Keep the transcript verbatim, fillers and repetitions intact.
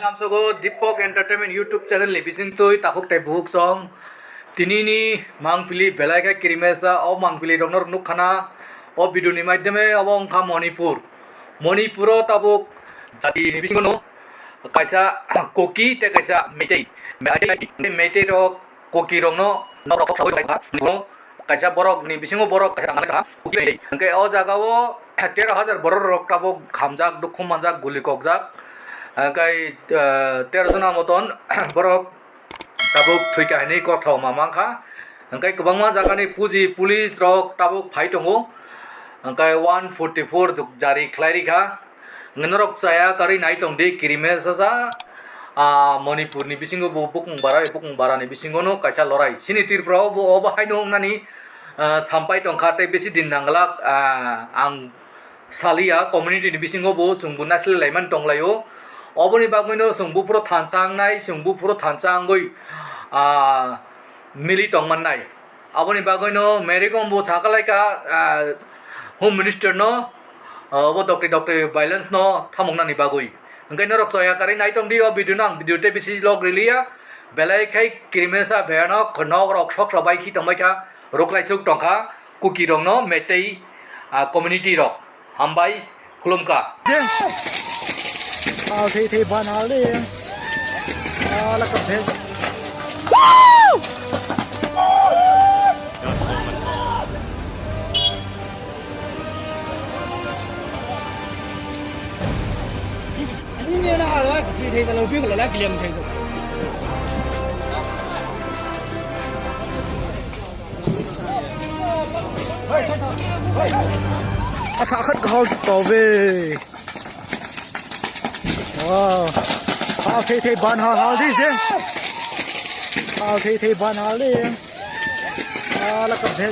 Lamsogo Deepak Entertainment YouTube channel ni bising twi takhuk tei buhuk song. Tini ni mangpili belai khe kirimesa, o mangpili rokno nuk khana o video ni maidhyame. Obo wngkha Manipur. Manipur o tabuk jati ni bisingo no kaisa Kuki tei kaisa Meitei. Meitei rok Kuki rokno nok rok kok sawi tongkha. Kaisa borok ni bisingo borok kaisa tangmani kaha Kuki Meitei. Hwnkhe o jaga o tero hajar borok rok tabuk hamjak, dukhu manjak, guli kokjak. Hwnkhe, eh, tero jona moton borok tabuk thwikha hinwi kokthauma mankha. Hwnkhe kwbangma jagani puji police rok tabuk phai tongo. Hwnkhe one forty four jari khlai rikha. Hwnkhe norok chaya karwi nai tongdi, kirime sasa, ah, Manipur ni bisingo bo bukung bara, bukung bara ni bisingo no kaisa lorai. Chini Tripura o bo, obo haino wngnani, ah, sampai tongkha tei bisi din nangla, ah, ang saliya, community ni bisingo bo chwngbo naisle laimani tonglaio. Oboni bagwino chwng buphuru thansa wngnai, chwng buphuru thansa wngwi, ah, mili tongmannai. Aboni bagwino Mary Kom bo sakalaika, ah, Home Minister no, ah, obo dokti dokti violence no thamoknani bagwi. Hwnkhe norok chaya karwi nai tongdi o video no, ang video tei bisi log riliya. Belai khai kirimesa phiyano khwnok rok sok sok bai khi tongbaikha, rwklaisuk tongkha Kuki rokno, Meitei, ah, community rok. Hambai khulumkha. Jeng. Al thei thei ban al de. Ala kap thei. Ani ne na ala thei thei na lo bi la la gilem thei. Athak khat ghal tau be. Wow. Hal thei thei ban hal hal di se. Hal thei thei ban hal di. Ala kap thei.